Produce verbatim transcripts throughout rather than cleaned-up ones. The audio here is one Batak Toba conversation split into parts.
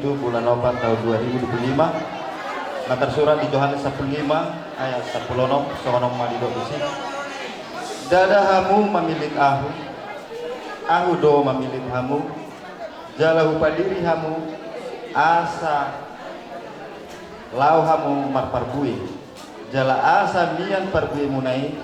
Bulan opat tahun dua ribu dua puluh lima, na tarsurat di Johannes sampulu lima ayat sampulu onom, songon on ma didok disi: Ndada hamu mamillit Ahu, Ahu do mamillit hamu, jala Hupaliri hamu, asa laho hamu marparbue. Jala asa mian parbuemuna i,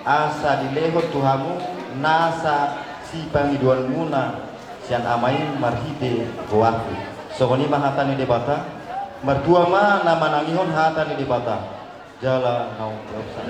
asa dilehon tu hamu nasa sipangidoanmuna sian Ama i marhite goarhu. Songon i ma hata ni Debata. Martua ma na manangihon hata ni Debata. Jala naung peopsa.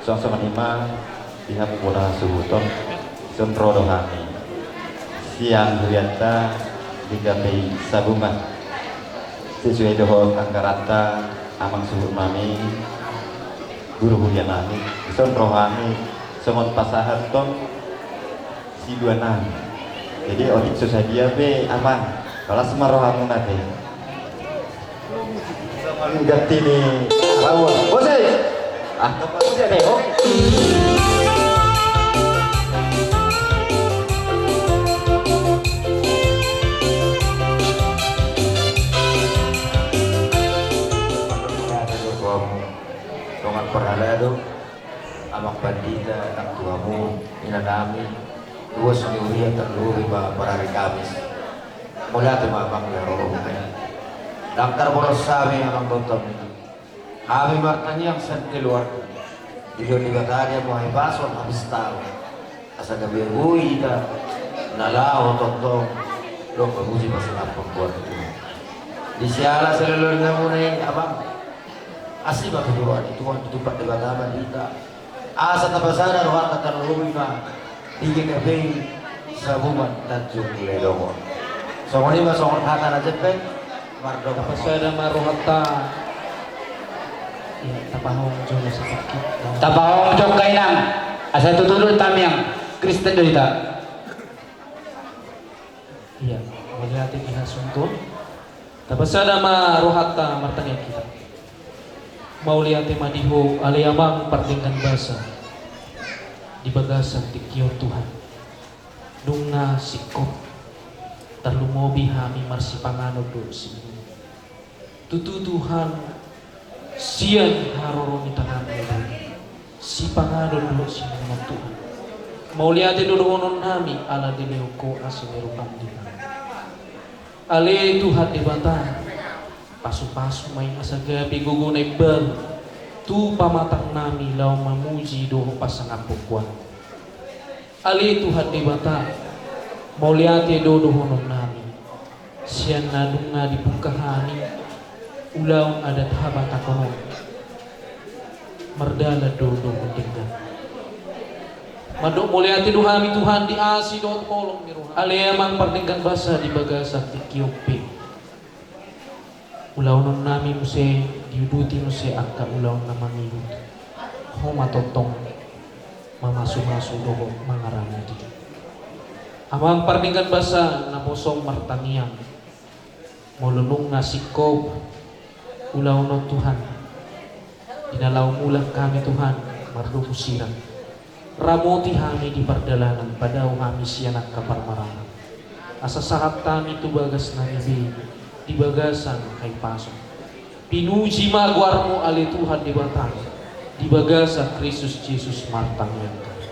Songon i ma di hamu bona suhut on, songon ro do hami sian hurianta di G P I Sabungan. Sesuai dohot anggaranta, amang suhut nami, guru huria nami, songon ro hami songon pasahathon sidua nami. Jadi otik so sadia pe, amang, las ma rohamuna pe. Ganti ni Raul. Musik. Ah, musik deh, oh. Dongan parhalado, amang Pandita, nang tu hamu inanami, ruas ni huria, tarlumobi ma parari Kamis. Mauliate ma amang di haroromu. Ndang tarbolas hami amang tongtong. Hami martangiang sian keluarga. Didok Debata di hamu hahipason, hapistaon, asa gabe boi hita na laho tongtong dohot mamuji pasangaphon goar ni Tuhan. Di siala saleleng ni hamuna i amang, asi ma tu roha ni Tuhan, ditumpak Debata ma di hita. Asa tapasada rohanta, tarlumobi ma di GKPI Sabuman Tanjung Lelongon. Songon i ma songon hata na jempek, mardongan. Tapasada ma rohanta. Ia, tapahohom jo ma sahat. Tapahohom jo, inang. Asa tutu do tangiang, Kristen do hita. Ia, mauliate di hasunton. Tapasada ma rohanta, martangiang hita. Mauliate ma di Ho ale Amang pardenggan basa di bagasan tingki on Tuhan. Nunga singkop tarlumobi hami marsipanganon dohot siminum. Tutu Tuhan, sian haroro ni tanganMu do sipanganon dohot siminum on Tuhan. Mauliate do dohononnami ala dilehon Ho asi ni rohaM di hami. Ale Tuhan Debata, pasupasu ma i asa gabe gogo na imbaru tu pamatangnami laho mamuji dohot pasangaphon goarMu. Ale Tuhan Debata, mauliate do dohononnami sian na nunga dibungka hami ulaon adat habatahon on. Mardalan do dohot denggan. Mandok mauliate do hami Tuhan di asi dohot holong ni rohaM. Ale Amang pardenggan basa di bagasan tingki on pe, ulaononnami muse diuduti muse angka ulaon na mangihut. Ho ma tongtong mamasumasu dohot mangaramoti. Amang pardenggan basa, naposo martangiang, molo nunga singkop ulaon on Tuhan, di na laho mulak hami Tuhan mardomu sirang, ramoti hami di pardalanan, padao hami sian angka parmarangan. Asa sahat hami tu bagas na gabe di bagasan hahipason. Pinuji ma goarMu ale Tuhan Debata di bagasan Kristus Jesus martangiang hami.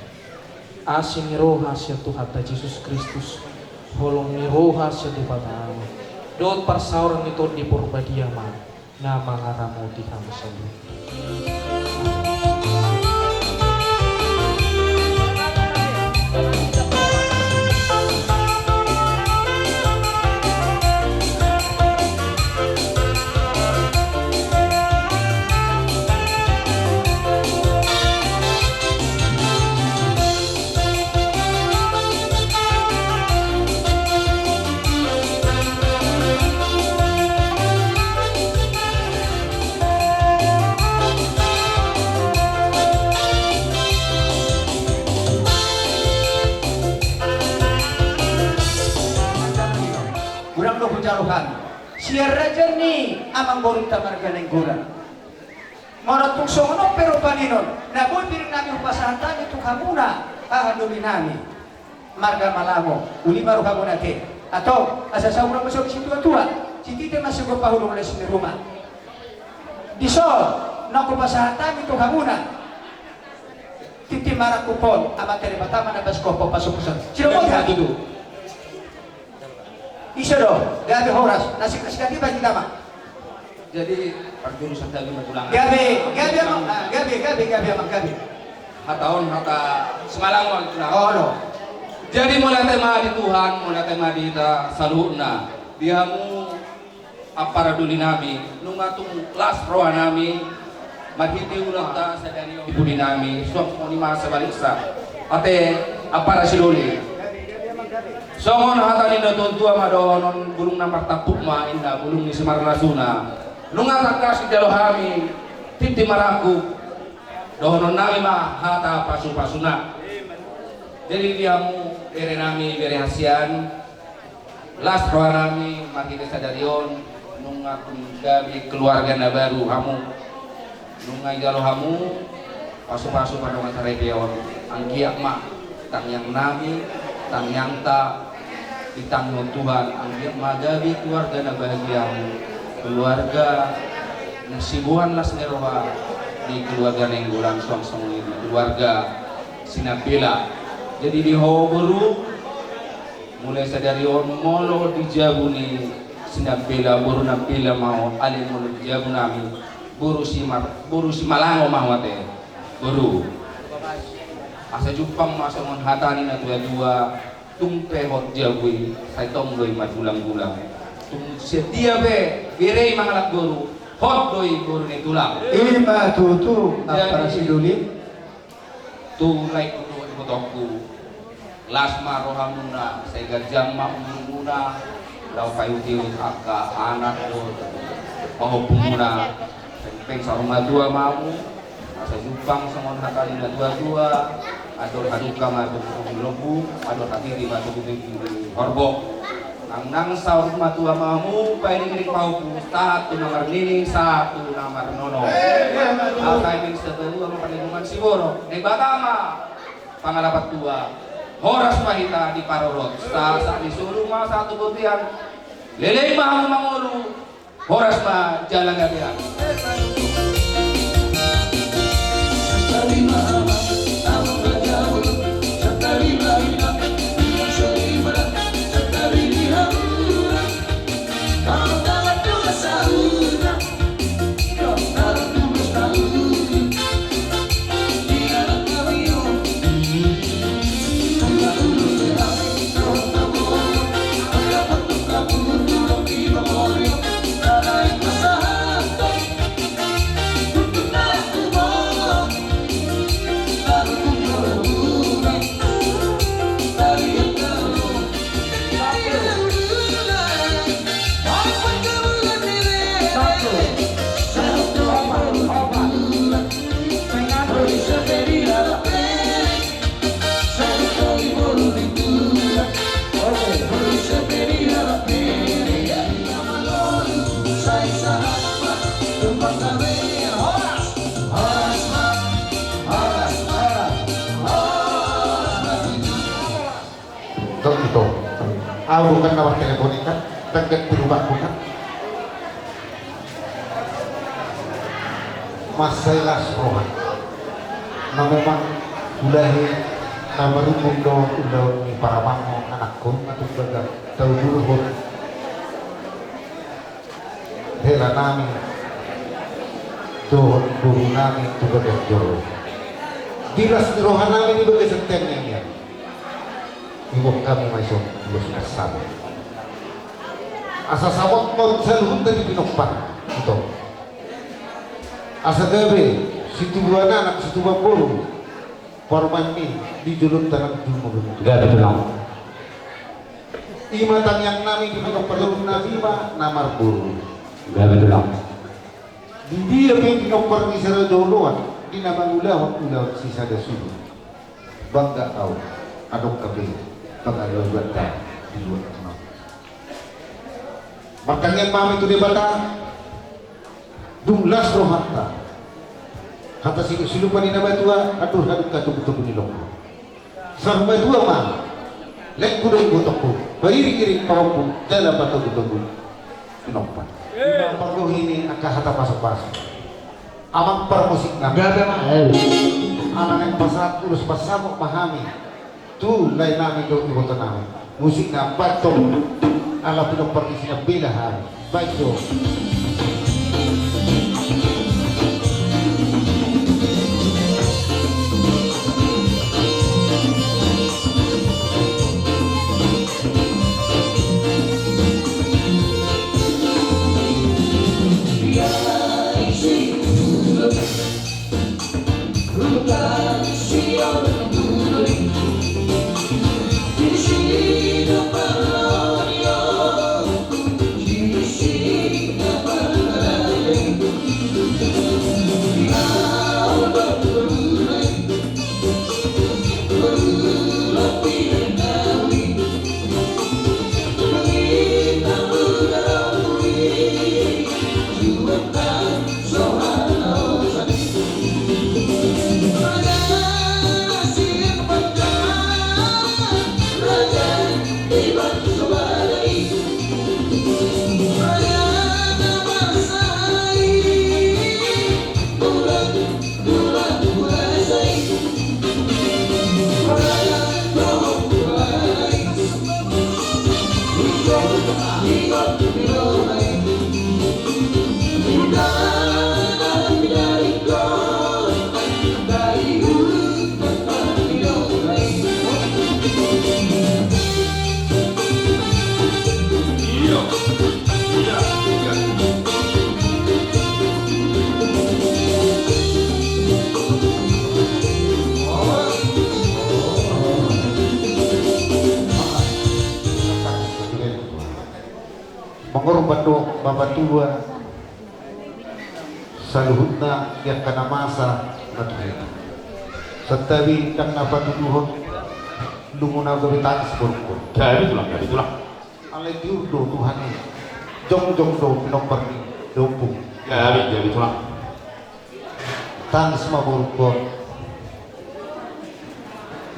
Asi ni roha sian Tuhanta Jesus Kristus, holong ni roha sian Debata Ama, dohot parsaoran ni Tondi Porbadia ma na mangaramoti hami saluhut. Godang do hujalo hami sian raja ni amangborunta marga Nainggolan. Molo tung songon on pe rupani on, na boi pirinami hupasahat hami tu hamuna, haha dolinami marga Malango, uli ma rohamuna ate. Antong, asa saur mansai situatua, sititi ma sigompa hulu les ni ruma. Dison, na hupasahat hami tu hamuna, tintin marangkup on, Amanta Debata ma na pasigompa pasupasu. Sidok ma hatutu. Ise do, gabe horas, na singkat-singkat i bagi tama. Jadi, parjurusan tadi ma tulang. Gabe, gabe amang, ah, gabe, gabe, gabe amang, gabe. Hata on, hata Simalango, tulang. Oh, no. Jadi, mauliate ma di Tuhan, mauliate ma di hita saluhutna. Di hamu, ampara dolinami, nunga tung las rohanami, marhite ulaonta sadari on di pudinami, suang songon i ma sabaliksa. Ate, ampara sidoli. Songon hata ni na tua-tua ma dohonon, bulung na martampuk ma inna bulung ni simarlasuna. Nunga tangkas dijalo hami tintin marangkup, dohononnami ma hata pasupasuna. Jadi di hamu berenami, bere hasian, las rohanami marhite sadari on, nunga tung gabe keluarga na baru hamu. Nunga dijalo hamu pasupasu pardongan saripeon, anggiat ma tangiangnami, tangiangta ditangihon Tuhan, anggiat ma gabe keluarga na bahagia hamu, keluarga na siboan las ni roha di keluarga Nainggolan suang songon i. Keluarga Sinambela. Jadi di ho boru, mulai sadari on molo di jabu ni Sinambela, boru Nambela ma ho, alai molo di jabu nami boru Simar-, boru Simalango ma ho ate boru. Asa jumpang ma songon hata ni na tua-tua, tung pe hot jabu i, sai tong do i margulang-gulang. Tung sian dia pe bere i mangalap boru, hot do i boru ni tulang. Ima tutu. Jadi, ampara si Doli, tu lae tu ibotongku, las ma rohamuna, sai ganjang ma umurmuna, laho paihut-ihut angka anak dohot pahompumuna. Pengpeng saur matua ma hamu, asa jumpang songon hata ni na tua-tua, andor hadungka ma tubu-tubu ni lombu, andor hatiti ma tubu-tubu ni horbo. Nang, nang saur matua ma hamu, pairing-iring pahompu, sahat tu na marnini, sahat tu na marnono. Asa i ma satua ma parlindungan siborok, Debata ma pangalapan tua. Horas ma hita diparorot, sahat-sahat ni solu ma sahat tu bontean. Leleng ma hamu mangolu. Horas ma jala gabe. Tok ito. Au bukan na martelepon ikan, tenggat di rumahku kan. Mansai las roha. Na memang ulahi na marumur do ulaon ni paramangmu anakku, na tumbaga tau dulu hon. Hela nami dohot boru nami tu bagas jolo. Di las ni roha nami di bagasan tiang nian. Iboan hami ma dison ulos parsabot. Asa sabot ma saluhutna di pinompar. Ito. Asa gabe situbuan anak situbuan boru. Parumaenmi di jolonta nang jumolo. Gabe tulang. Ima tangiang nami di pinompar jolon nami ma na marboru. Gabe tulang. Di dia pe pinompar ni sada joloan di na mangulahon ulaon sisada sude. Bangga au adong hape pangalaoanta di luat nami. Martangiang ma hami tu Debata. Dung las rohanta. Hata silup-silupan ni na matua, andor hadungka tubu-tubu ni lombu. Saur matua ma, lengku do ibotongku, pairing-iring pahompu, jala patogu-togu pinompar. Ima pargohi ni angka hata pasu-pasu. Amang parmusik nami. Gabe ma. Ala naeng pasahat ulos parsabot ma hami. Tu lae nami dohot iboto nami. Musik na baen tong ala pinompar ni Sinambela hami. Baen tong. Pando bapatua saluhutna di angka na masa na tu hita. Santabi ndang na patuduhon lumu na gabe tangis borungkon. Gabe tulang, gabe tulang. Alai tiur do Tuhan i. Jongjong do pinomparni do ompung. Gabe, gabe tulang. Tangis ma borungkon.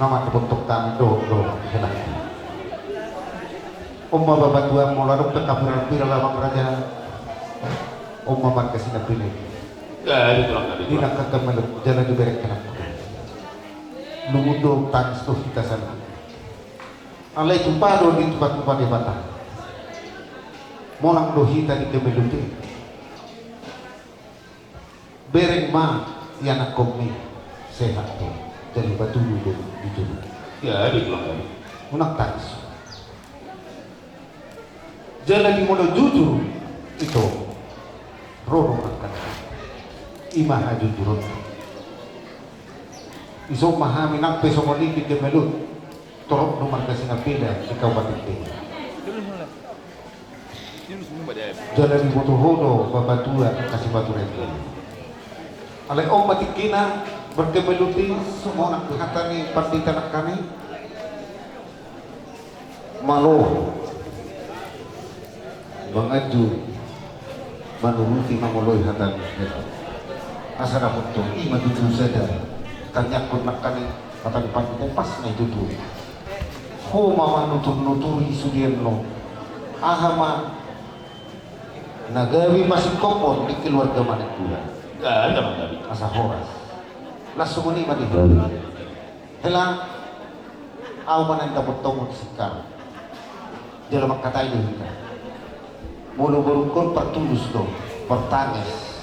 Nama kepotok kami do do helah. Oma bapatua molo adong pe kapiral-piral abang raja. Oma marga Sinambela. Gabe tulang, gabe tulang. Di nangka kemeluk jala di berek kenang. Lumu do tangis do hita sana. Alai tupa do di tupa-tupa Debata. Monang do hita di kemeluk i. Bereng ma ianakhonmi sehat do. Jala patudu do di jolo. Gabe tulang, gabe. Unang tangis. Jala di molo jujur ito. Ro do angka na i ma hajujuron. Ison ma hami nang pe songon i di kemeluk. Torop do marga Sinambela di Kabupaten Deli. Jala diboto ho do bapatua angka sipature. Alai on ma tingkina berkemelut i songon hata ni pandita nangkaning. Malo. Manganju manuruti mangoloi hata ni hela. Asa dapot tong i ma tutu sada. Tanyakkon nangkaning hata ni pandita pas na i tutu. Ho ma manutur-nuturi sudian lo. Aha ma na gabe masingkopon di keluarga manang tulang. Asa horas. Langsung ni ma di hela. Hela. Au ma na ndapot tongon singkar. Jala mangkatai do hita. Molo borungkon partulus do, partangis.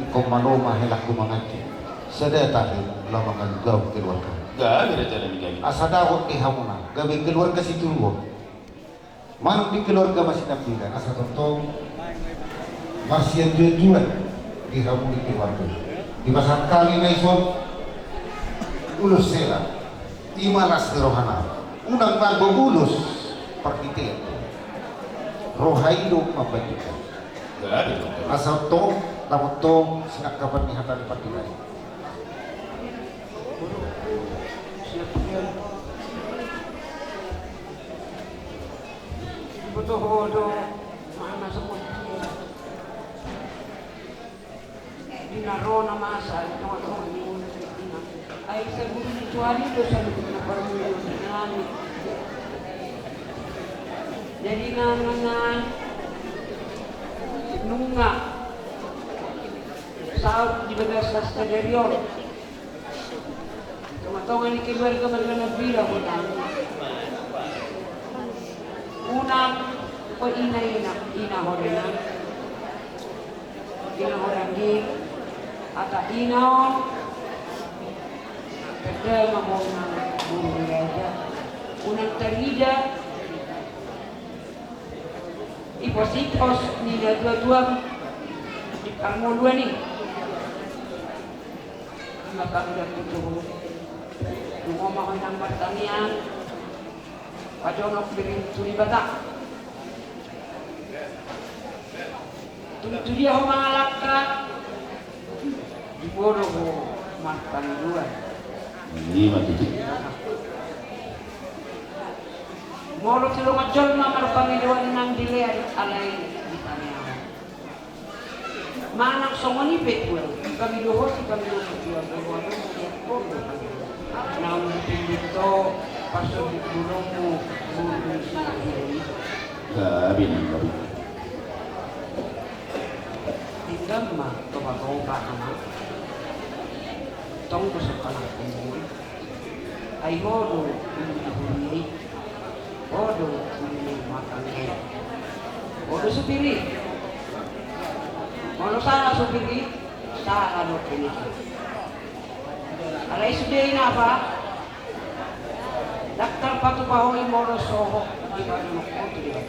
Ingkon malo ma helangku manganju. Sada tahe lao mangalugahon keluarga. Gabe rencana ni gabe. Asa dapot di hamuna gabe keluarga situruon. Manang di keluarga Sinambela asa tongtong marsianjuan-juan di hamu di keluarga. Dipasahat hami na ison ulos hela. I ma las ni rohana. Unang manggo ulos parhitean. Roha i do mambandingkan. Asa tong, dapot tong sinangkapan ni hata ni pandita i. Boto ho do mana songon dia. Di na ro na masa di tonga-tonga ni muna. Ai saluhut ni tuari do saluhut na parmuna di nami. Jadi na na nunga saut di bagasan sadari on. Tonga-tonga ni keluarga marga Nambela hotang. Unang, o ina, ina, ina ho da ina. Ina ho da ina. Hata ina on. Pertama ho unang buru ni raja. Unang tarida. Ipos-ipos ni natua-tua di parngoluan i. Ima pangudam tutu. Nunga ma ho inang martangiang. Pajonok biring tu Debata. Tung tu dia ho mangalangka. Di bodo ho marpangidoan. Ima tutu. Molo tu dongan jolma marpangidoan nang dilean alai di pangeaon. Manang songon i pe tuan, dipangido ho, dipangido ho tuan, dohonon diakkon do pangido. Naung dipinggit ho, parsonduk burungmu, burung si Hidayah. Gabe nang gabe. Denggan ma topa-topa ama. Tong do sopalang kumui. Ai ho do ulu ni huria i. Ho do ulu ni rumah tangga i. Ho do supir i. Molo sala supir i, sala do kena. Alai sude i napa? Dang tarpatupa ho i molo sohot di badan ho tu dia.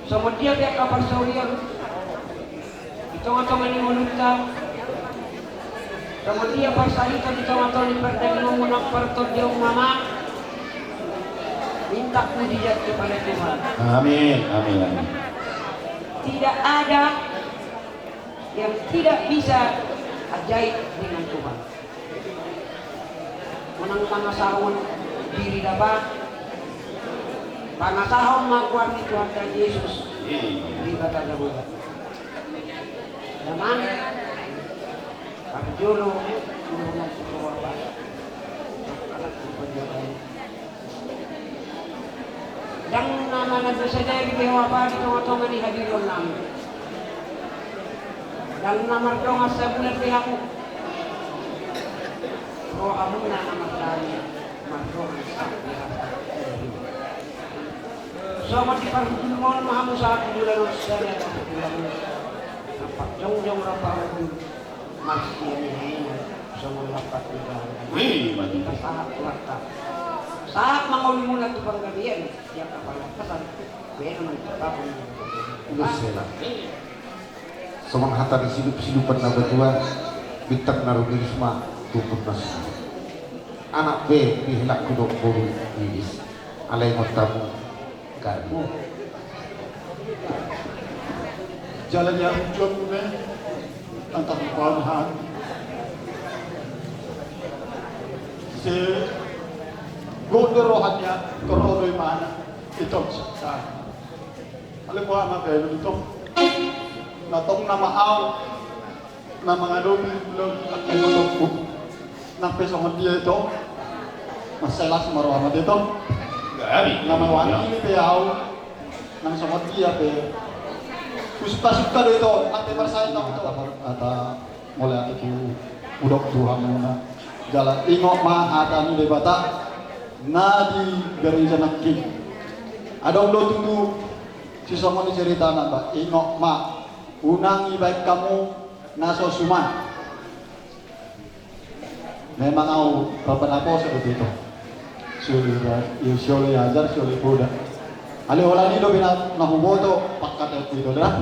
Songon dia pe angka parsaulian di tonga-tonga ni ngolunta, songon dia parsahita di tonga-tonga ni pardagingonmu nang partondion mama, minta puji jati pada Tuhan. Amin, amin, amin. Tidak ada yang tidak bisa ajaib dengan Tuhan. Manang mangasahon diri daba, pangasahon ma goar ni Tuhanta Jesus di bagasan Debata. Damang, parjolo, uluan tu Ho Bapa. Ndang na mangasadari be Ho Bapa di tongatonga ni hadirionnami. Ndang na mardongan sabulan be hamu. Rohamuna na mardame mardongan sahat be hamu. Songon diparhundulmon ma hamu sahat tu bulan on sada tu bulan on. Nampak jongjong rap parhundul. Marsian ni hainan songon lampak ni dalan. Ima tutu. Sahat tu angka, sahat mangolumuna tu panggabean di angka parnapasan. Baen ma tu panggabean. Ulos sela. Songon hata ni silup-silupan na batua, bintang na rumiris ma tumpuk na suhut. Anak be dihelangku do boru iris. Alai ngot hamu. Jala ia ujon mune, antang pahan. Se gondor rohanya, toro do imana, ito sa. Ale ko ama belu ito. Na tong nama au. Na mangadopi ulaon angka ibotoku. Nang pe songon dia ito. Mansai las ma roha ma dia ito. Na mewakili pe au. Nang songon dia pe. Husukasuka do ito. Nang pe marsahit au ito. Hata mauliate tu hudok tu hamuna. Jala ingot ma hata ni Debata na di gareja nangkin. Adong do tutu sisongon i ceritana ba, ingot ma. Unang ibaen hamu na so suman. Memang au rap na poso do ito. Siole ba, siole ajar, siole poda. Alai holan i do be na huboto pangkataion ito da.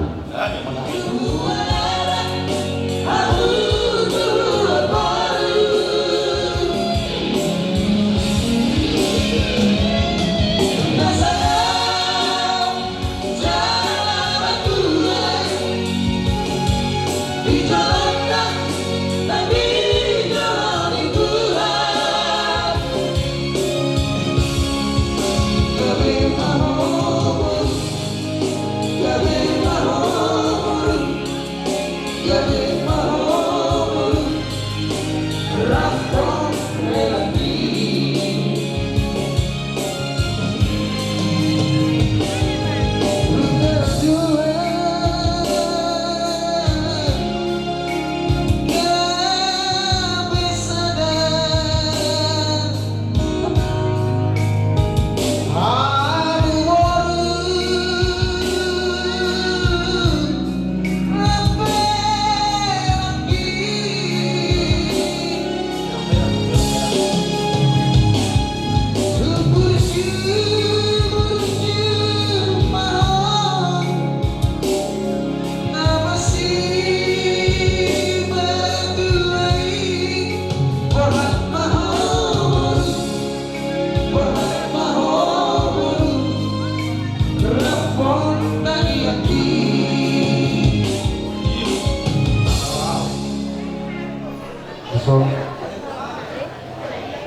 Ison,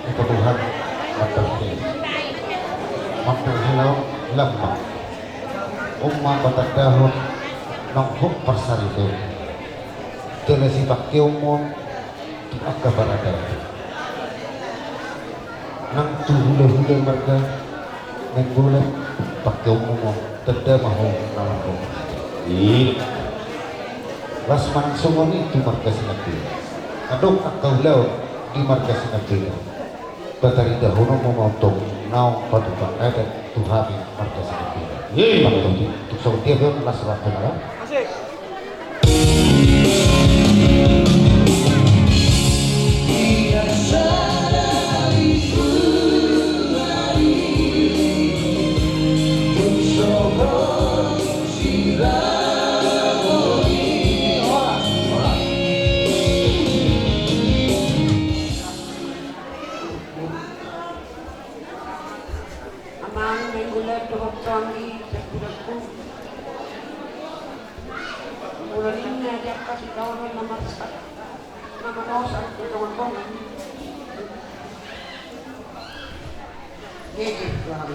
ito Tuhan, martangki. Mampu hilau lambang. Umma patandahon nang hok parsaripeon. Jala sipangkeonmon tu angka paradaton. Nang tu hulahula marga Nainggolan, pangkeonmon tanda ma ho na marga. Las manang songon i tu marga Sinambela. Adong angka ulaon di marga Sinambela. Pataridahononmon ma tong naung patupa adat tu hami marga Sinambela. Tuk songon dia pe on las roha pe na. Amang Nainggolan dohot Tondi, saudaraku. Nama, nama dosa, nama dosa. Gege, Tuhan.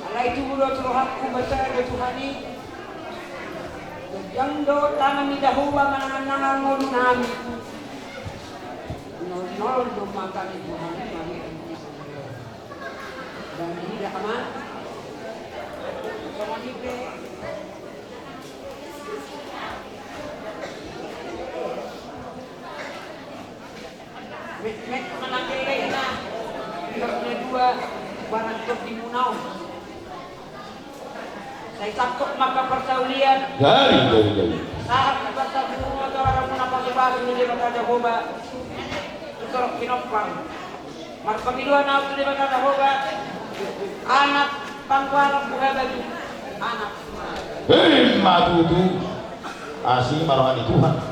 Alai tubu do tu rohangku, basa do Tuhan i. Ganjang do tangan ni Jahowa manangan-nangan ngolu nami. Nol-nol do mata ni Tuhan i, mami. Dan tidak aman. Sama ni pe. Met, met, manang gelek na. Pihak na dua, barang tondimuna on. Sai sangkot mangka parsaulian. Gari, gari, gari. Sahat di parsaulian, mangka barang muna pasu-pasu ni Debata Jahowa. Tutorop pinompar. Marpangidoan ahu tu Debata Jahowa, anak panggoaran buha batu, anak. Hei, ma tutu. Asi ma roha ni Tuhan.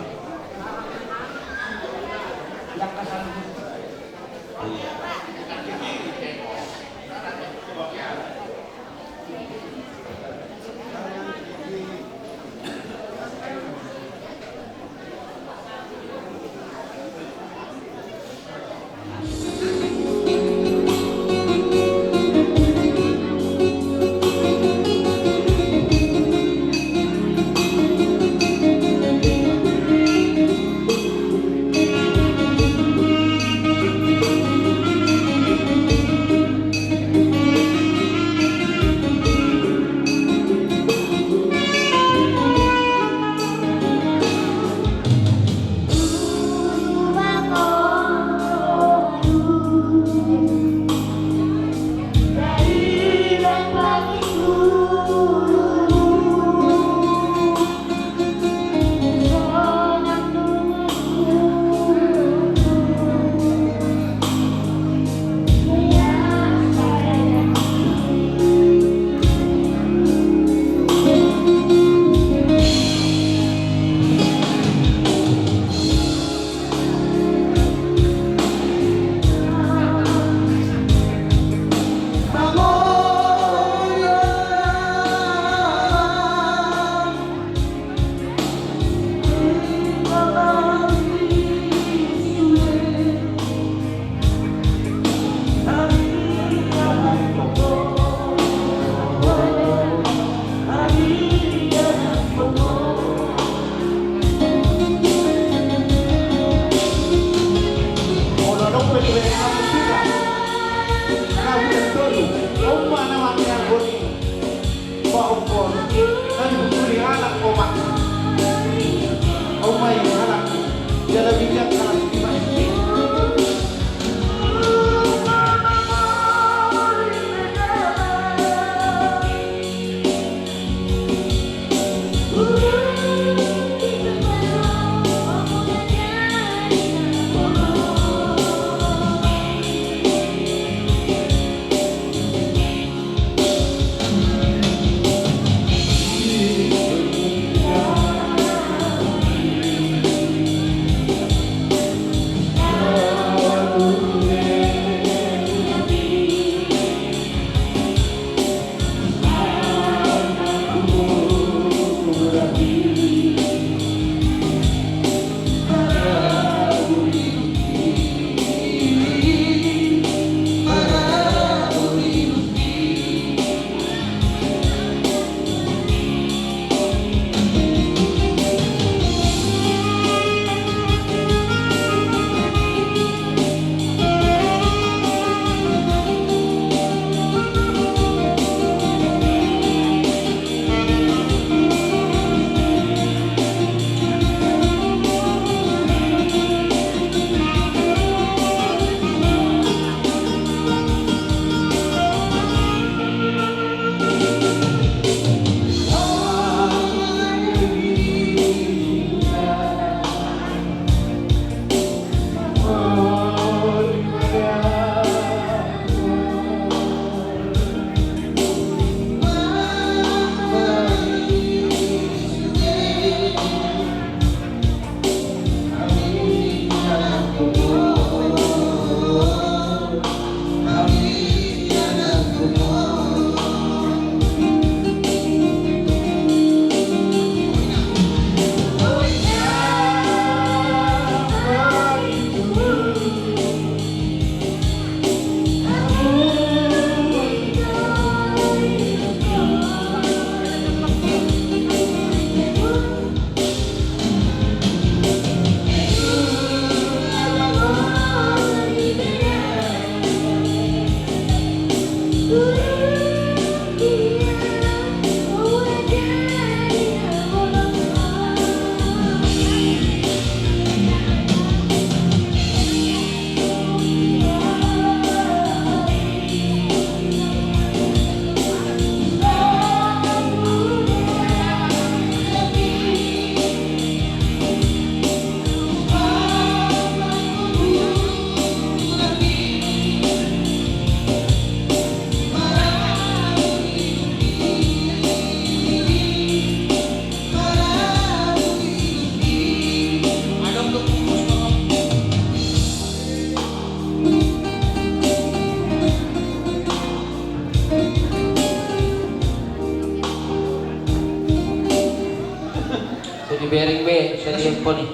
Dibereng be, sai diempon i.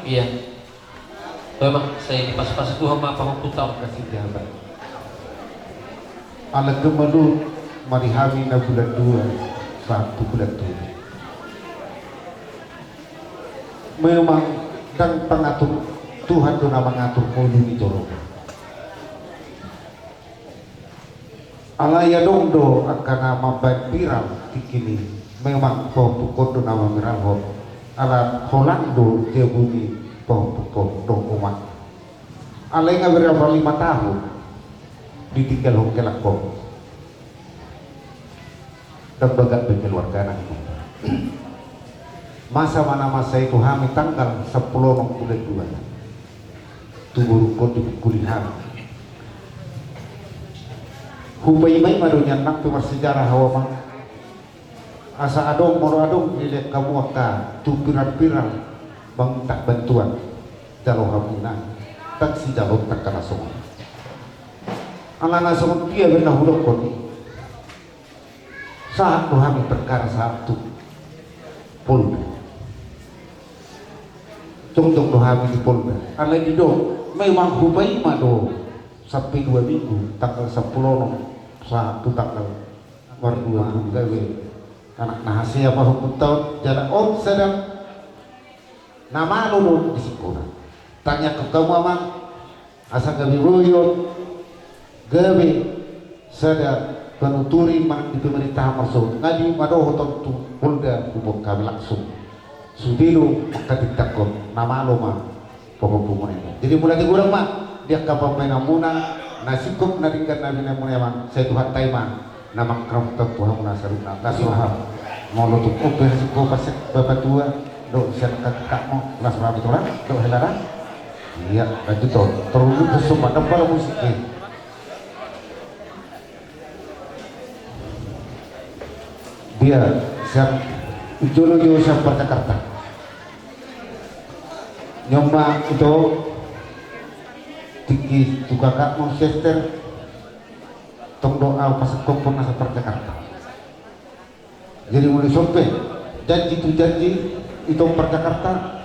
Iya. Memang sai dipasupasu Tuhan ma pahompunta on. Kasih dia, Bang. Ala gemelu mari hami na bulan dua, sahat tu bulan tujuh. Memang ndang pangatur Tuhan do na mangatur ngolu ni jolma. Alai adong do angka na mambaen viral tingki i, memang pahompungkon do na mamiralhon, ala holang do jabu ni pahompungkon dohot omak. Alai nga berapa lima tahun ditinggalhon helangkon. Ndang bagak be keluargana. Masa ma na masa i tu hami tanggal sampulu onom bulan dua. Tu borungkon dipungkuli hami. Hupaimaima do nian nang pe marsejarah hawa ma. Asa adong molo adong dilehon hamu angka tu viral-viral manginta bantuan. Jalo hamu inna. Ndang sijalo angka na songon. Ala na songon dia be na hudokkon i. Sahat do hami perkara sahat tu Polda. Jongjong do hami di Polda. Alai didok, memang hupaima do sampe dua minggu, tanggal sampulu onom sahat tu tanggal marduapulu gabe anak na hasea pahompunta on, jala on sada na malo do di sikola. Tangiangkon hamu amang, asa gabe boi on, gabe sada panuturi manang di pemerintahan marsogot, nga diuma dohot on tu Polda, huboan hami langsung. Sude do mangkatindangkon, na malo ma pahompungmuna i. Jadi mauliate godang ma di angka pambaenanmuna, na singkop na denggan na binaenmuna i amang, sai Tuhanta i ma na mangkarompang tu hamuna saluhutna. Las roham. Molo tung on pe hasingkopan sian bapatua dohot sian kakakmu, las roham i, tong, dohot hela da. Iya, lanjut on. Terus tu sombana pala musik i. Dia sian jolo jo sian Parjakarta. Nion ma ito tingki tu kakakmu, Sester. Tong do au pasingkophon na sian Parjakarta. Jadi molo dison pe, janji tu janji, ito Parjakarta,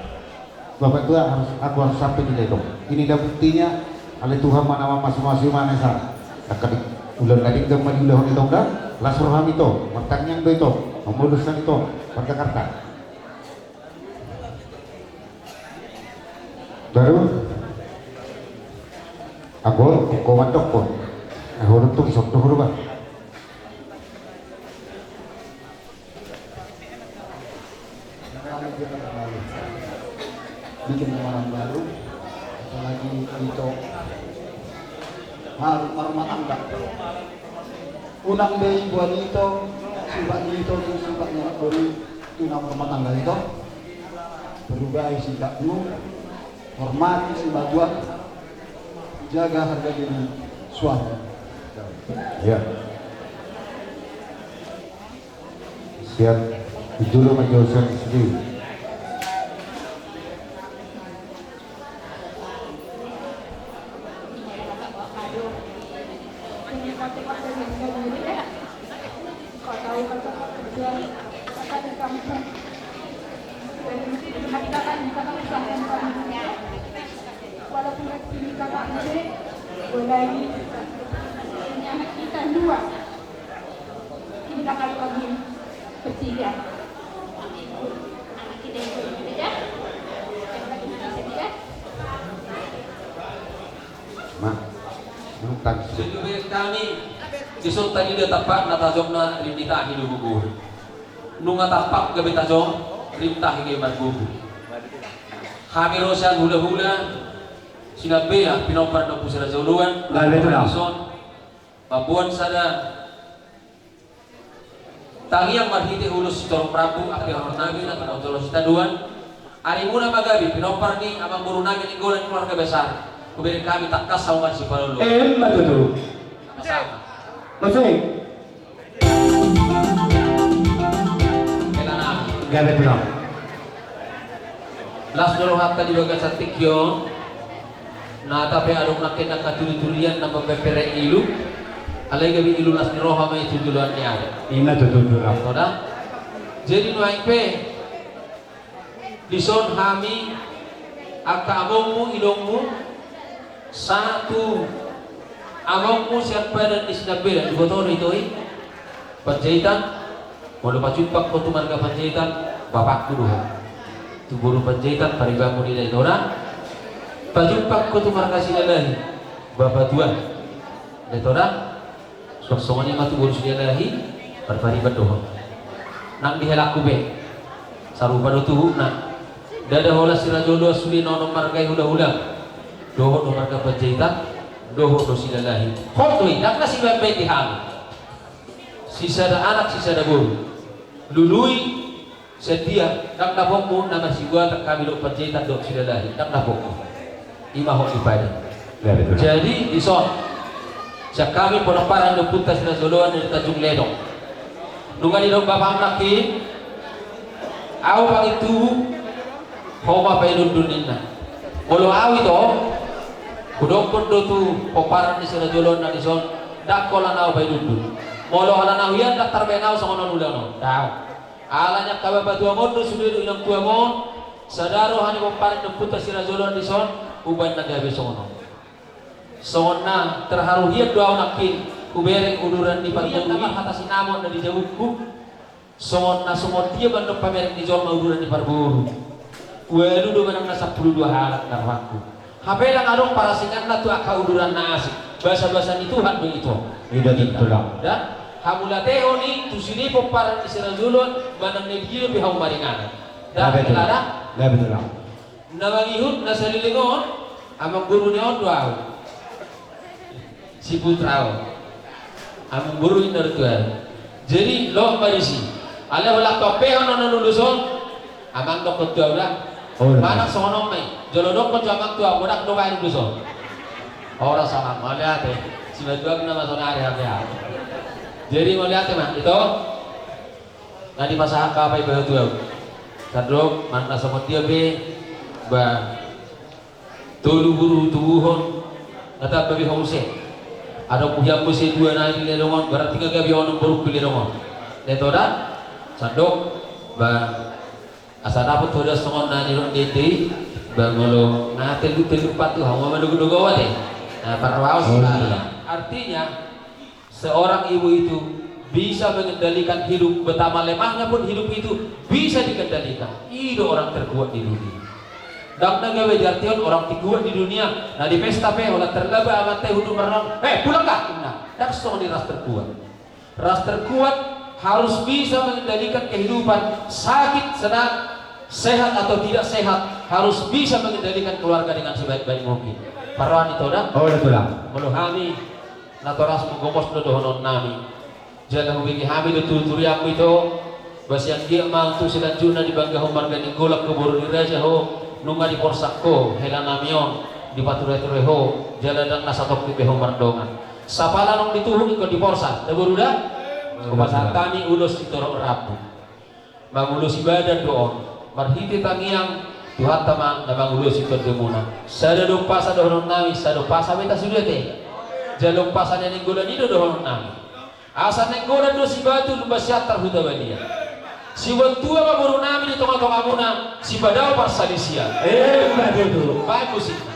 bapatua, harus, aku harus sampe di Ledong. Inilah buktinya, alai Tuhan ma na mamasu-masu i ma na i sa. Angka di ulaon na denggan ma diulahon i, tong da, las roham ito, martangiang do ito, mamolus nang ito Parjakarta. Baru anggo, anggo mandokkon. Anggo nuntung ison do hurba. Bikin rumah baru, apalagi ito harus marumah tangga. Unang be iboan ito, sifat ni ito tu sifat ni anak boru, tu na marumah tangga ito. Perubahi sikapmu, hormati simatua, jaga harga diri suami. Ya. Siap, jolo ma jo siap sendiri. Walaupun kecil kakak gede, gue lagi punya anak kita dua. Ini kakak lagi bertiga. Anak kita yang bertiga, yang lagi bisa dia. Ma, nuntan. Jadi, hami, dison tadi da tampak na tajomna rim ni tahi do gogo. Nunga tampak gabe tajom, rim tahi gabe margogo. Hami ro sian hula-hula, Sinambea, pinompar ni Ompu Si Raja Oloan, gabe tu dison. Mamboan sada tangiang marhite ulos sitorop rambu, ampehon nami na tolong sitadoan. Arimuna ma gabe pinompar ni amangboru nami Nainggolan, keluarga besar. Hubereng hami tangkas hamu marsipalolo. Emma tutu. Sama-sama. Musik. Gabe pulang. Las do rohanta di bagasan tingki on. Na, tapi adong nangkin angka tuli-tulian na mambaen pere ilu. Alai gabe ilu las ni roha ma i tu joloan ni ari. Ima tutu, tutu. Jadi nuaeng pe Dison hami angka amongmu, inongmu, sahat tu amongmu sian padan ni Sinambelan, diboto do ito i? Panjaitan. Molo pajumpang ho tu marga Panjaitan, bapakku do ho. Tu boru Panjaitan, paribanmu di Dainora. Pajumpang ho tu marga Silalahi, bapa tuan. Dainora. Suang songon i ma tu boru Silalahi, parpariban do ho. Nang di helangku pe, sarupa do tuhutna. Ndada holan sirajoloan sude na onom marga i hula-hula. Dohot do marga Panjaitan, dohot do Silalahi. Hot do i, ndang na sibaen-baen di hami. Sisada anak, sisada boru. Lului, sian dia, ndang dapomu na marsibuatan hami dohot Panjaitan dohot Silalahi, ndang dapomu. I ma hot di padan. Ya, betul. Jadi, dison, sian hami pomparan ni ompunta sirajoloan na di Tanjung Ledong. Nunga didok bapam nangkin, ahu pangintubu, ho ma paidundun ninna. Molo ahu ito, hudokkon do tu pomparan ni sirajoloan na dison, ndang holan ahu paidundun. Molo holan ahu ia, ndang tarbaen ahu songon on ulaon on. Ndang. Alani angka bapa tuam on do sude dohot inang tuam on, sada roha ni pomparan ni ompunta sirajoloan dison, hubaen na gabe songon on. Songon na terharu hian do ahu nangkin, hubereng uduran ni parboru i, na marhata sinamot na di jabungku. Songon na songon dia mandok pamereng ni jolma uduran ni parboru. Ualu do manang na sampulu dua halak na rohangku. Hape ndang adong parasinganna tu angka uduran na asing. Basa-basa ni Tuhan do ito. Ida, tulang. Dan hamulatehon i tu sude pomparan ni sirajoloan manang na di dia pe hamu maringanan. Dan, betul. Ladang. Ya, betul. Na mangihut na saleleng on, amangboru ni on do ahu. Si Putra on. Amangboru inna do tu ahu. Jadi, loas ma disi. Alai holan paompehon on ulos on, amang dokkon tu ahu da. Oh, iya. Manang songon on ma i. Jolo dokkon jo amang tu ahu, godang do baen ulos on. Horas amang, mauliate. Sibatuanna ma sonari hape ahu. Jadi, mauliate ma, ito. Na dipasahat hata i bahen tu ahu. Sandok, manang na songon dia pe, ba, tolu boru tubuhon, na tamba be ho muse. Adong huhian muse dua nai di ledong on, berarti nga gabe onom borungku di ledong on. Ito da, sandok, ba, asa dapot ho da songon na nidok ni ende i, ba, molo na tellu-tellu pat tu hamu ma dogo-dogo ate. Na parwaos. Oh, ma iya. Artinya, seorang ibu itu bisa mengendalikan hidup, betapa lemahnya pun hidup itu bisa dikendalikan. I do orang terkuat di dunia. Ndang na gabe diartihon orang terkuat di dunia, na di pesta pe holan terlaba amanta i, hundul marnang, "Eh, pulang kah?" Nah, ndang songon i ras terkuat. Ras terkuat harus bisa mengendalikan kehidupan, sakit, senang, sehat atau tidak sehat, harus bisa mengendalikan keluarga dengan sebaik-baik mungkin. Parrohahon ito da? Oh, iya, tulang. Molo hami, natorasmu gomos do dohononnami. Jala hubege hami do tu turiangmu ito, ba sian dia ma tu silanjutna dibanggahon marga Nainggolan, tu boru ni raja ho, nunga diporsak ho helanami on, dipature-ture ho, jala ndang na satongkin be ho mardongan. Sapala naung dituhuk ingkon diporsak, da boru da? Hupasahat hami ulos sitorop rambu. Mangulosi badan do on, marhite tangiang, Tuhanta ma na mangulosi tondimuna. Sada do umpasa dohononnami, sada umpasa be tasude ate. Jala umpasa ni Nainggolan i do dohononnami. Asa Nainggolan do sibatu, Lumban Siantar, Huta Balia. Siboan tua ma borunami di tonga-tongamuna, sipadao parsalisian. Emma tutu. Baen musikna.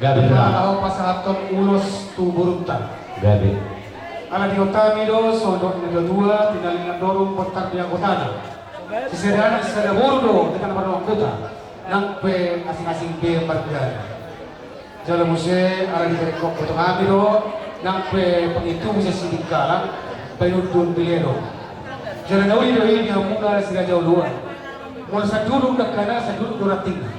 Gabe. Laho pasahathon ulos tu borunta. Gabe. Ala diingot hami do songon dok ni natuatua, tinallik nang dorung, bontar di anggotana, sisada anak sisada boru do hita na mardongan huta, nang pe asing-asing be margana. Jala muse ala diberengkon hami do nang pe pangintubu sian Sidikalang, baen undun diledo. Jala na uli do i di hamuna si Raja Oloan. Molo sanduduk dangkana, sanduduk do rantingna.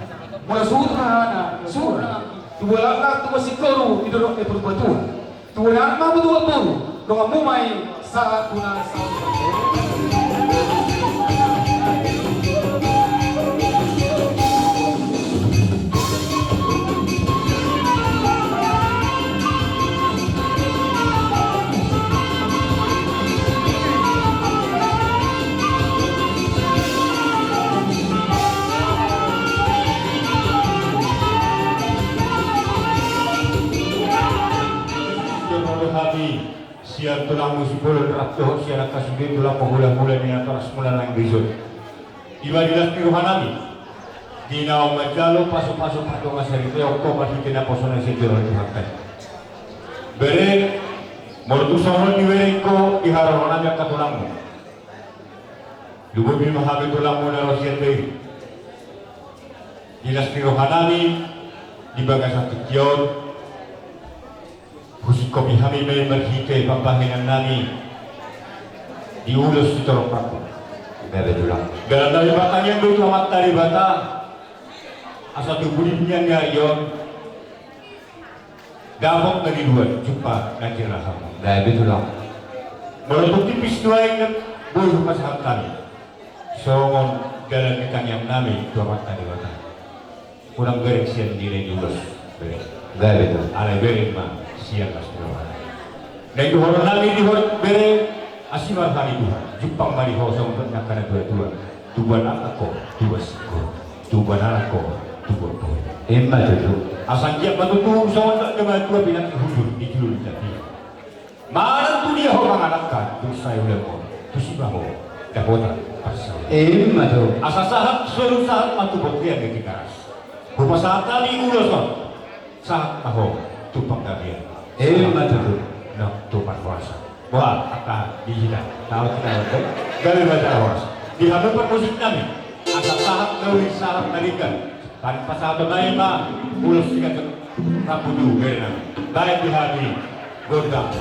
Molo suhut hahana, suhut nang anggi. Tubu laklak, tubu singkoru, didok ni Purbatua. Tubu anak ma hamu, tubu boru, donganmu ma i sahat tu na sahat. Sian tulangmu si Bolon rap dohot sian angka sude tulangmu hulahula ni natorasmuna na naeng dison. Ima di las ni rohanami, di naung manjalo pasupasu pardongansaripeon ho marhite naposona sian joro ni Tuhanta i. Bere, molo tung songon on dibereng ho di haroroanami angka tulangmu, lumobi ma hami tulangmu na ro sian Dairi. Di las ni rohanami, di bagasan tingki on, husingkopi hami ma i marhite pambahenannami di ulos sitorop rambu. Gabe tulang. Dalan nami martangiang do tu Amanta Debata, asa tubu di nian ni ari on dapot na niduan, jumpa na nirahathon. Gabe tulang. Molo tung tipis nuaeng, boi hupasahat hami songon dalan ni tangiangnami tu Amanta Debata. Unang bereng sian nilai ni ulos, bere. Gabe tulang. Alai bereng ma sian las ni roha. Naeng dohononnami di ho, bere, asi ma roha ni Tuhan. Jumpang ma di ho songon dok ni angka natuatua. Tubuan anak ho, tubuan singkoru. Tubuan anak ho, tubuan boru. Ima tutu. Asa anggiat ma tutu songon dok ni natuatua, pinantik hujur di julu ni tapia. Manang tu dia ho mangalangka, dung sae hulahula, tusi ma ho dapotan parsaulian. Ima tutu. Asa sahat solu sahat ma tu bontean ni Tigaras. Hupasahat hami ulos on sahat ma ho tu panggabean. Ima tutu. Nang tu parhorasan. Boha angka di hita, tahu kita. Gabe ma jala horas. Di hami parmusiknami, asa sahat na uli sahat na denggan. Pasahaton nami ma ulos sigancang rambu tu berenami. Baen di hami gondang.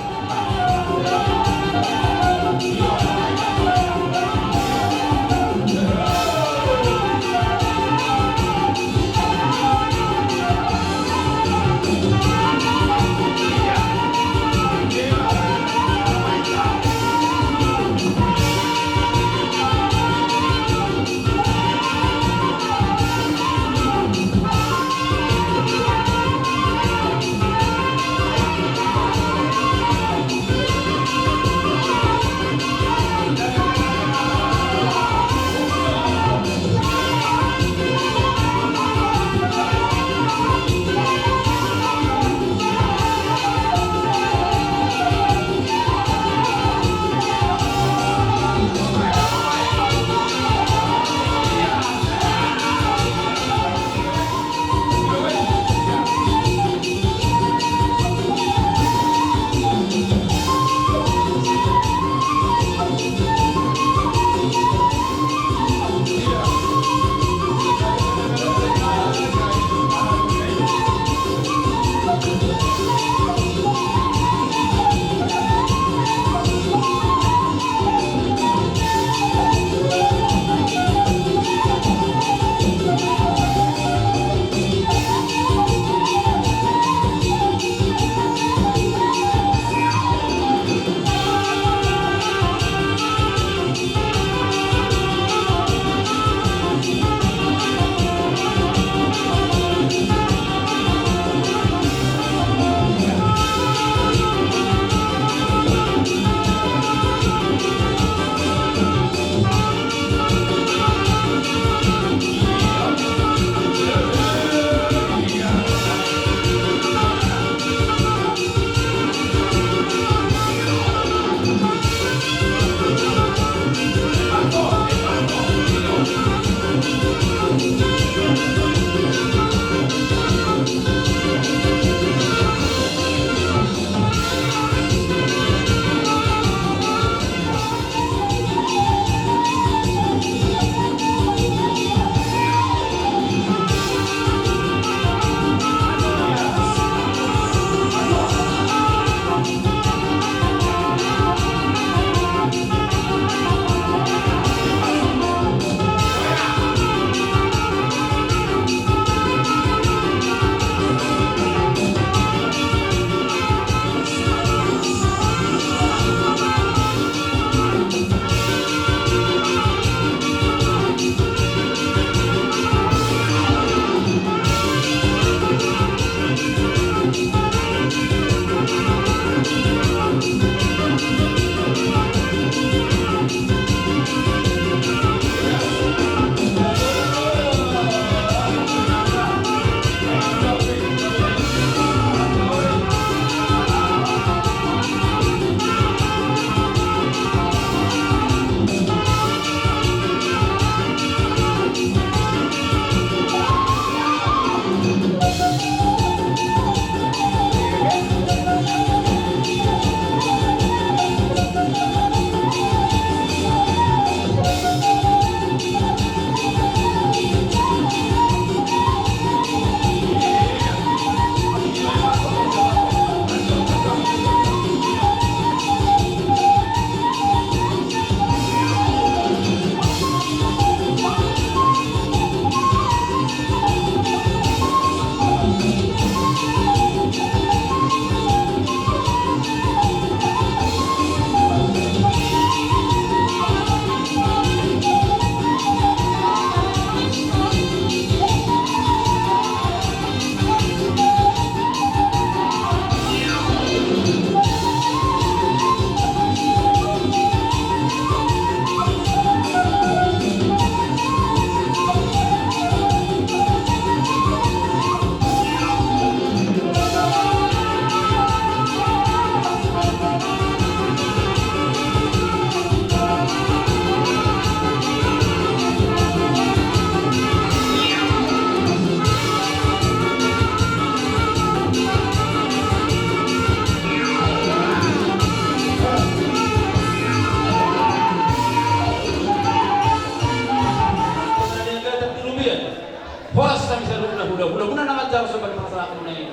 Sahat muna i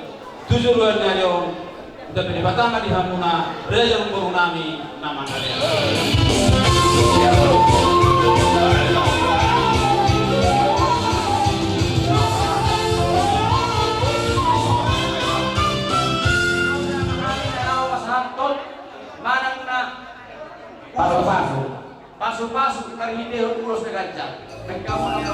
tu joloan ni ari on, ndang pe Debata ma di hamuna, raja ni boru nami na mangalean. Manang na pasu-pasu. Pasu-pasu, tarhitehon ulos na ganjang. Baen hamu na.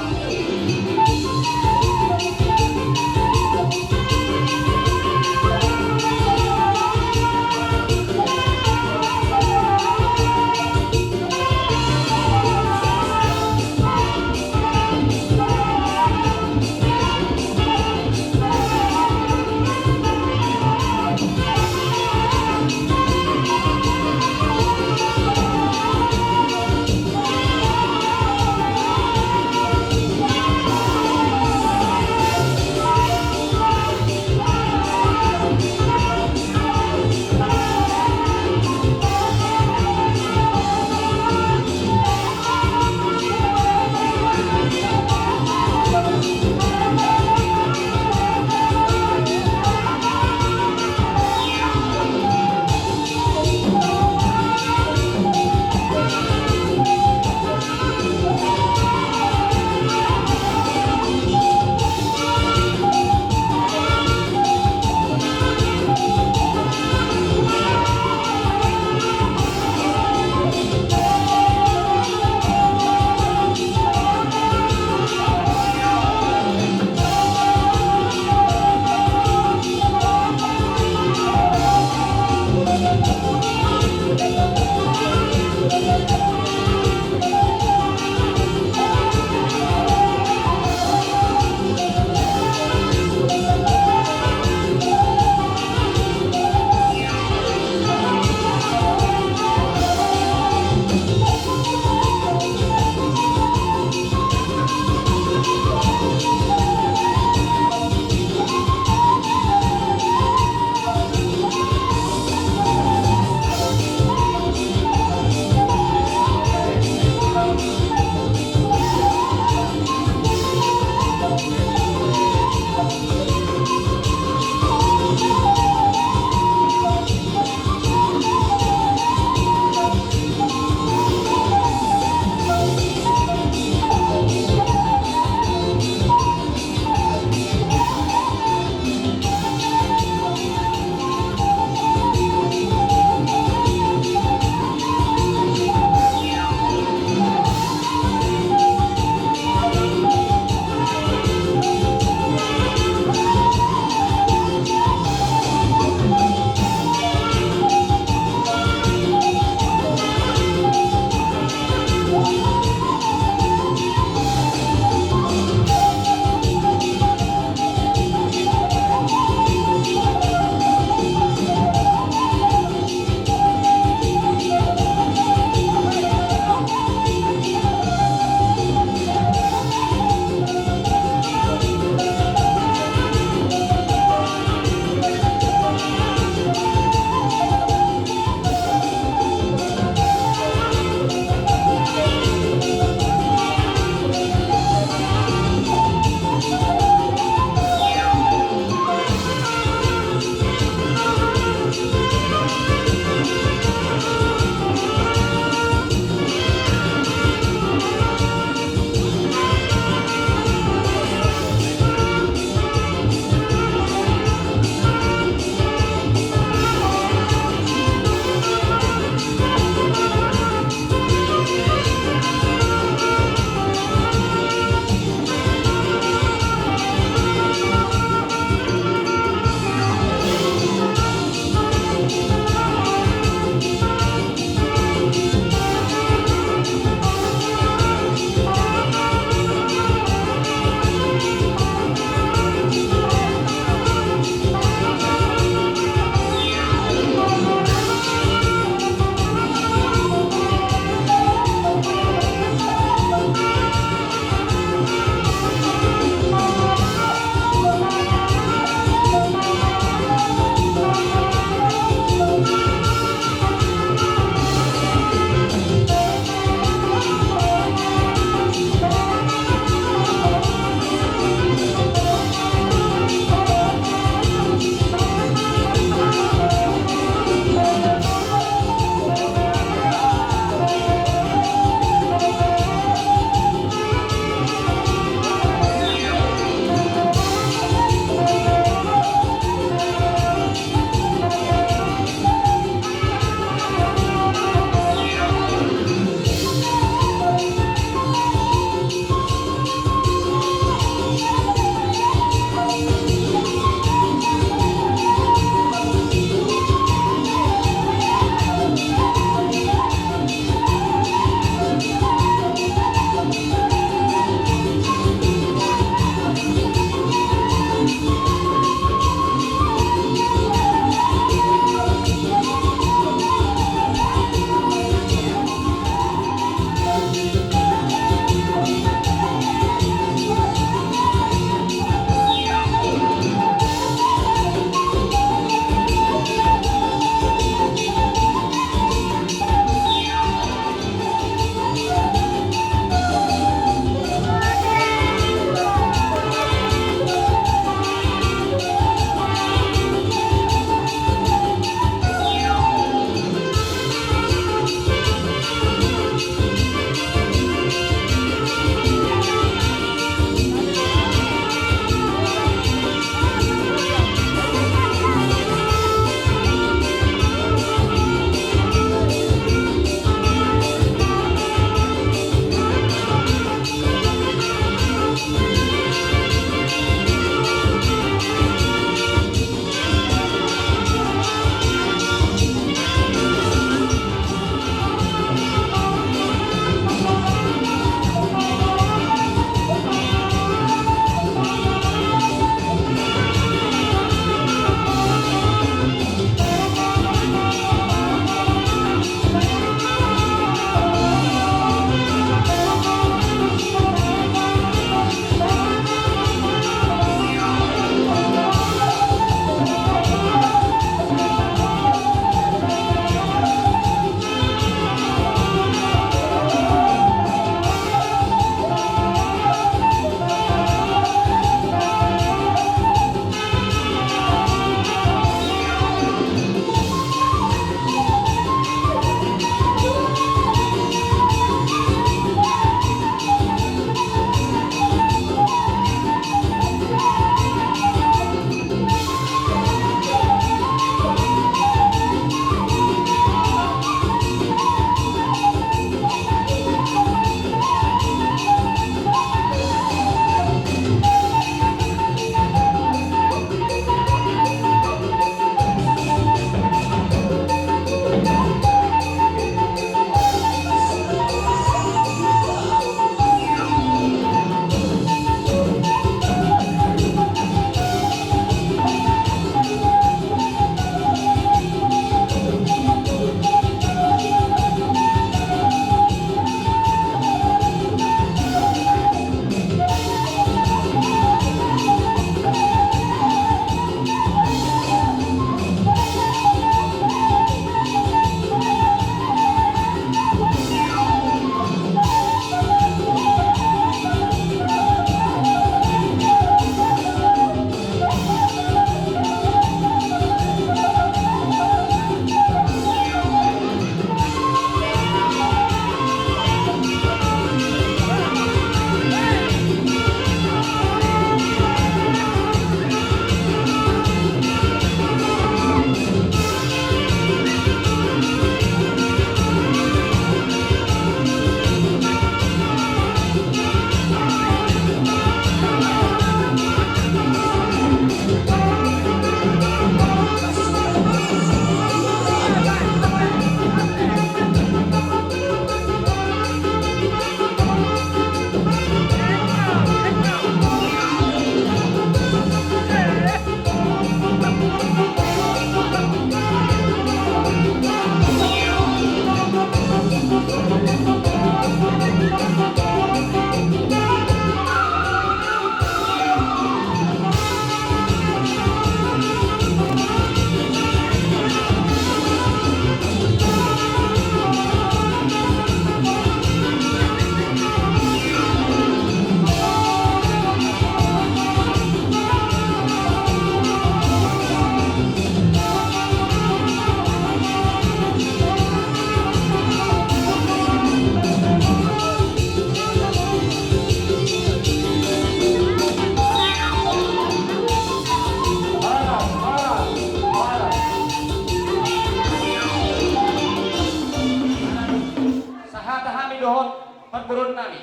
Boru nami.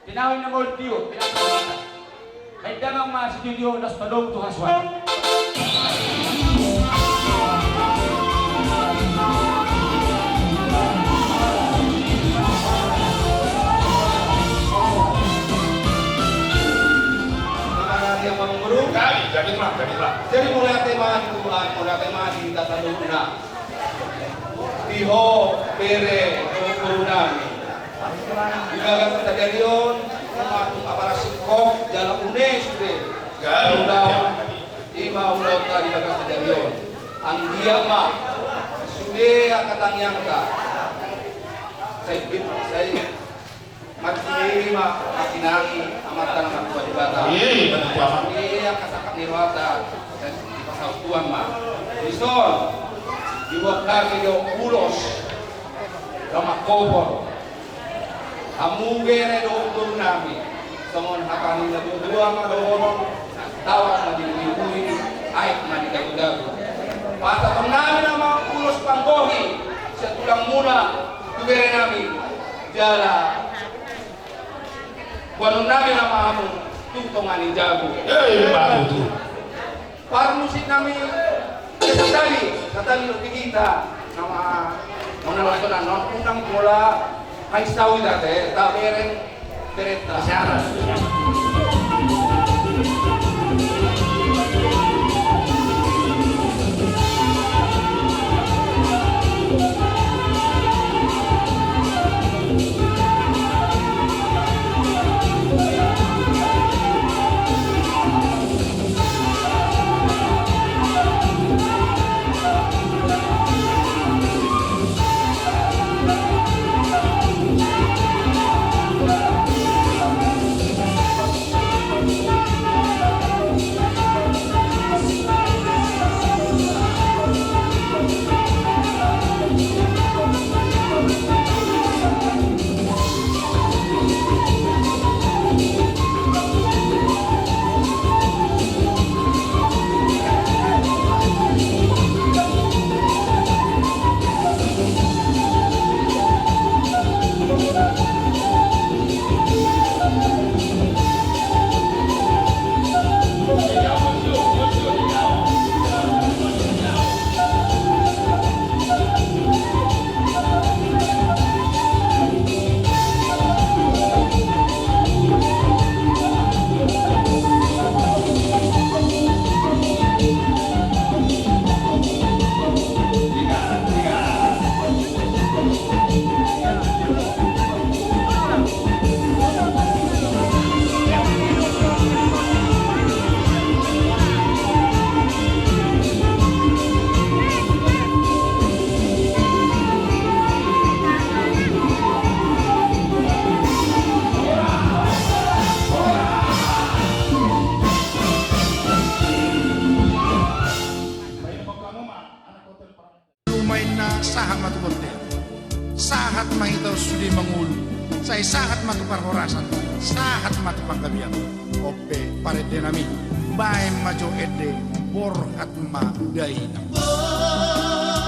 Tinawi na mol tio, pinantu mata. Baen damang ma situdio, laos padomu tu hasuan. Jadi mauliate ma di Tuhan, mauliate ma di hita saluhutna. Di ho bere dohot boru nami. Di bagas sadari on, nunga tung apala singkop jala une sude. Ulaon, ima ulaonta di bagas sadari on. Anggiat ma sude angka tangiangta. Sai, sai Marsiningi ma, marsinangi Amanta na martua Debata. Iya, iya, betul. Iya, angka sangkap ni rohanta, dan dipasaut Tuhan ma. Dison, dibuat kami do ulos, gamak kopor. Hamu bere dohot boru nami, songon hata ni natuatua ma dohonon, tawar ma diuiui, aek ma didagudagu. Pasahaton nami nama ulos panggohi sian tulangmuna tu bere nami. Jala boanon nami nama hamu tu tonga ni jabu. Eh, bagus tu. Parmusik nami, eh, santali, santali do di hita nama, mana langsung non unang bola hai sawi date, tak bereng bereta. Siapa? Nunga inna sahat ma tu bontean. Sahat ma hita on sude mangolu. Sai sahat ma tu parhorasan. Sahat ma tu panggabean. On pe parende nami. Baen ma jo ende. Borhat ma dainang. Borhat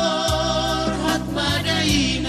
ma dainang.